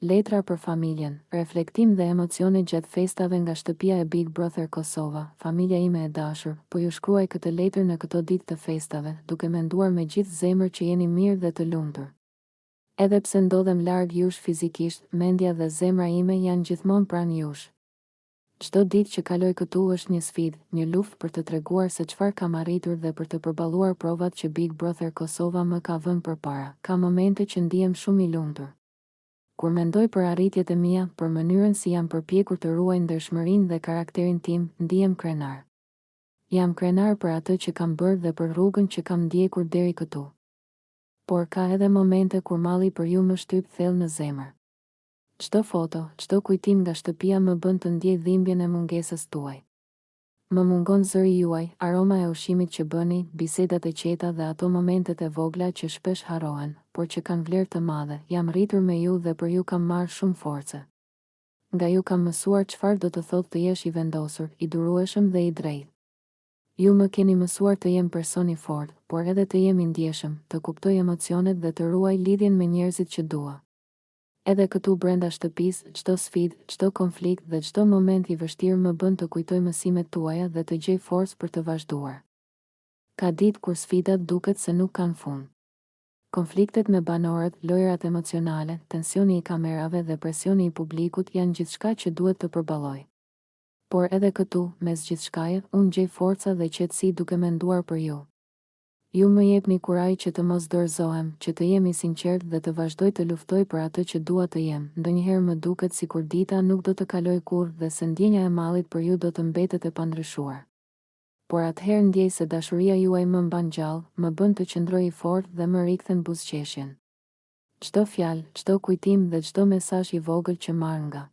Letra për familjen, reflektim dhe emocione gjatë festave nga shtëpia e Big Brother Kosova, Familja ime e dashur, po ju shkruaj këtë letër në këto ditë të festave, duke menduar me gjithë zemër që jeni mirë dhe të lumtur. Edhe pse ndodhem larg jush fizikisht, mendja dhe zemra ime janë gjithmonë pranë jush. Çdo ditë që kaloj këtu është një sfidë, një luftë për të treguar se çfarë kam arritur dhe për të përballuar provat që Big Brother Kosova më ka vënë përpara. Ka momente që ndihem shumë i lumtur. Kur mendoj për arritjet e mia, për mënyrën si jam përpjekur të ruaj ndershmërinë dhe karakterin tim, ndihem krenar. Jam krenar për atë që kam bërë dhe për rrugën që kam ndjekur deri këtu. Por ka edhe momente kur malli për ju më shtyp thellë në zemër. Çdo foto, çdo kujtim nga shtëpia më bën të ndjej dhimbjen e mungesës tuaj. Më mungon zëri juaj, aroma e ushqimit që bëni, bisedat e qeta dhe ato momentet e vogla që shpesh harrohen, por që kanë vlerë të madhe. Jam rritur me ju dhe për ju kam marrë shumë forcë. Nga ju kam mësuar çfarë do të thotë të jesh i vendosur, i durueshëm dhe i drejtë. Ju më keni mësuar të jem person i fortë, por edhe të jem i ndjeshëm, të kuptoj emocionet dhe të ruaj lidhjen me njerëzit që dua. Edhe këtu brenda shtëpisë, çdo sfidë, çdo konflikt dhe çdo moment i vështirë më bën të kujtoj mësimet tuaja dhe të gjej forcë për të vazhduar. Ka ditë kur sfidat duket se nuk kanë fund. Konfliktet me banorët, lojërat emocionale, tensioni i kamerave dhe presioni i publikut janë gjithçka që duhet të përballoj. Por edhe këtu, mes gjithçkaje, unë gjej forca dhe qetësi duke menduar për ju. Ju më jepni kurajë që të mos dorëzohem, që të jem i sinqertë dhe të vazhdoj të luftoj për atë që dua të jem, ndonjëherë më duket sikur dita nuk do të kalojë kurrë dhe se ndjenja e mallit për ju do të mbetet e pandryshuar. Por atëherë ndjej se dashuria juaj më mban gjallë, më bën të qëndroj i fortë dhe më rikthen buzëqeshjen. Çdo fjalë, çdo kujtim dhe çdo mesazh i vogël që marr nga.